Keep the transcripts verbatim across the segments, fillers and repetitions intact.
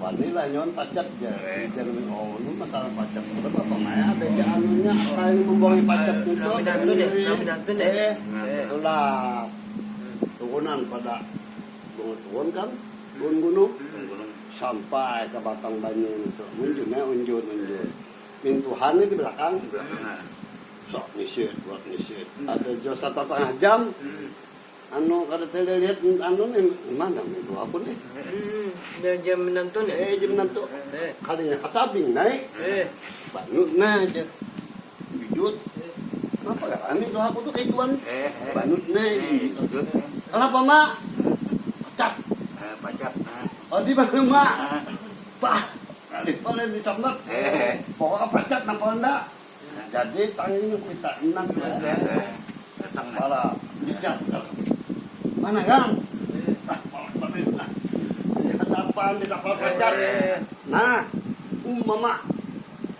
Ini lah nyawa pacat ja. Jangan, oh, ini masalah pacat. Berapa maya ada ja anunya, lain membuangi pacat itu. Nami nantun ya, nami nantun ya. Eh, itulah. Turunan pada gunung-gunung kan, gunung-gunung. Sampai ke batang banyu itu. Unjunnya unjun, unjun. Mintuhannya di belakang. Sok nisit, buat nisit. Ada jo satu setengah jam. Anu, kada tadi lihat anu nih, mana nih, dua aku nih. Hmm, dia, dia menantu nih. Eh, dia menantu. Eh. Kalinya katabing naik. Eh. Banut nah aja. Jujut. Kenapa ya? Anu, dua aku tuh kayak tuan. Eh, eh. Banut nah. Eh, jujut. Kenapa, Mak? Pacat. Eh, pacat, nah. Oh, di mana, Mak? Ah. Pak, kali paling disambat. Eh. Pokoknya pacat, napa enggak? Jadi, tanging kita enak ya. Datang. Para bijak. Mana, Gang? Ah, malah tapi, ah. Lihat apaan di kapal pacar? Eh. Nah, um, mama.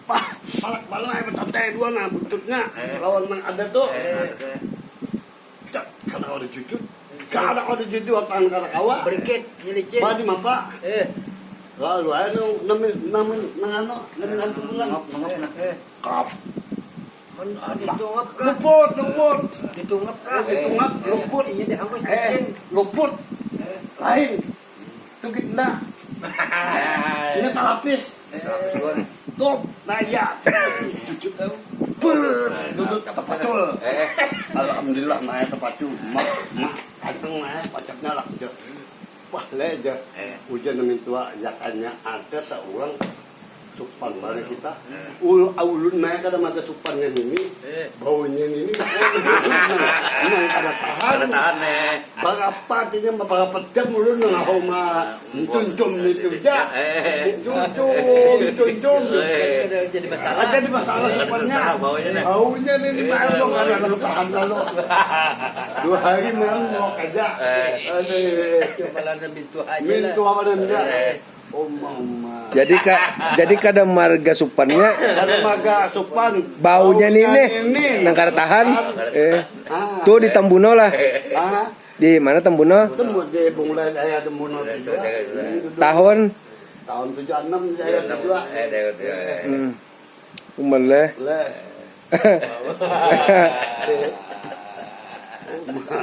Pah, palak-palak aja betantai dua nah buntutnya. Eh. Lawan nang ada tuh. Eh, ada. Cak, kada ada jujur. Kada ada jujur, apaan kada kawa. Berikit, nyelicin. Badi mapa? Eh. Lalu aja nang, nang, nang, nang anu, nang anu pulang. Nangap, nangap, nah. Eh. Kap. Mun, ah, ditungap kah? Luput, luput. Ditungap kah? Eh, ditungap, luput. Iya, dihangkus, eh, licin. Luput. Eh. Lain. Tugit enda. Ini talapis. Eh, talapis, Wan. Tuh, nah iya. Cucuk tahu. Ber, duduk tapacul. Eh. Alhamdulillah, maya tapacul. Mak, mak, anteng maya pacatnya lah, ujar. Wah, le aja. Eh. Ujar nang mintua, jakanya ada tak urang supan balik kita. Eh. Ul-, ulun maya kada mata supannya nini. Eh. Baunya nini. Nang kada tahan. Kada tahan, eh. Barapa artinya, barapa jam ulun nang hauma, eh, encuncum itu ja. Eh. Encuncum, encuncum. Eh. Kada jadi masalah. Ada di masalah supannya. Baunya, nah. Baunya nini, eh, malam kada tahan lalu. Dua hari malam mau aja. Eh. Aduh. Cuma lada mintu aja lah. Mintu apa dan enggak? Eh. Oma, oma. Jadi ka-, jadi kada marga supannya. Kada marga supan. Baunya nini. Nini. Nang kada tahan. Eh. Ah. Tuh di Tambuno lah. Ah. Di mana Tambuno? Temu di Bungulai, aya Tambuno juga. Tahun? Tahun tujuh enam, aya tujuh. Eh, tujuh. Hmm. Uma leh. Leh. Uma.